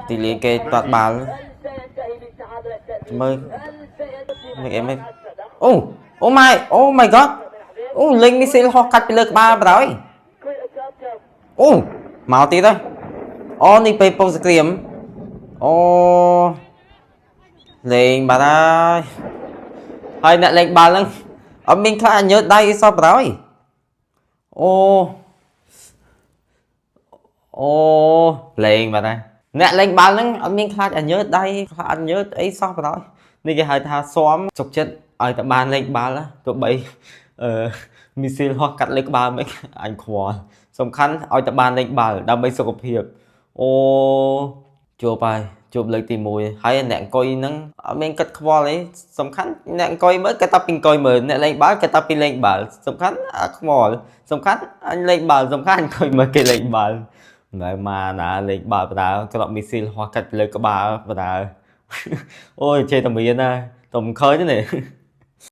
ទីលានគេទាត់បាល់មើលមិនអីមិនអូអូ my oh my god អូលេងមីស៊ីលហោះកាត់ពីលើក្បាលបណ្ដោយអូមកទៀតហើយអូនេះពេលពងសក្រៀមអូលេងបាត់ហើយហើយអ្នកលេងបាល់ហ្នឹងអត់មានខ្លាចញើតដៃអីសោះបណ្ដោយអូអូលេងបាត់ហើយអ្នកលេងបាល់ហ្នឹងអត់មានខ្លាចអញើតដៃខ្លាចអញើតអីសោះបណ្ដោយនេះគេហៅថាស៊ាំសុកចិត្តឲ្យតែបានលេងបាល់ណាទោះបីអឺមីស៊ីលហោះកាត់លើក្បាលមិនអញខ្វល់សំខាន់ឲ្យតែបានលេងបាល់ដើម្បីសុខភាពអូជួបហើយជួបលើកទី1ហើយអ្នកអង្គុយហ្នឹងអត់មានគិតខ្វល់អីសំខាន់អ្នកអង្គុយមើលគេតាពីអង្គុយមើលអ្នកលេងបាល់គេតាពីលេងបាល់សំខាន់អាខ្វល់សំខាន់អញលេងបាល់សំខាន់អង្គុយមើលគេលេងបាល់មិនដែលមកណាលេងបាល់បដាក្របមីស៊ីលហោះកាត់ពីលើក្បាលបដាអូយចេះតែមានណាតែមិនឃើញទេនេះ។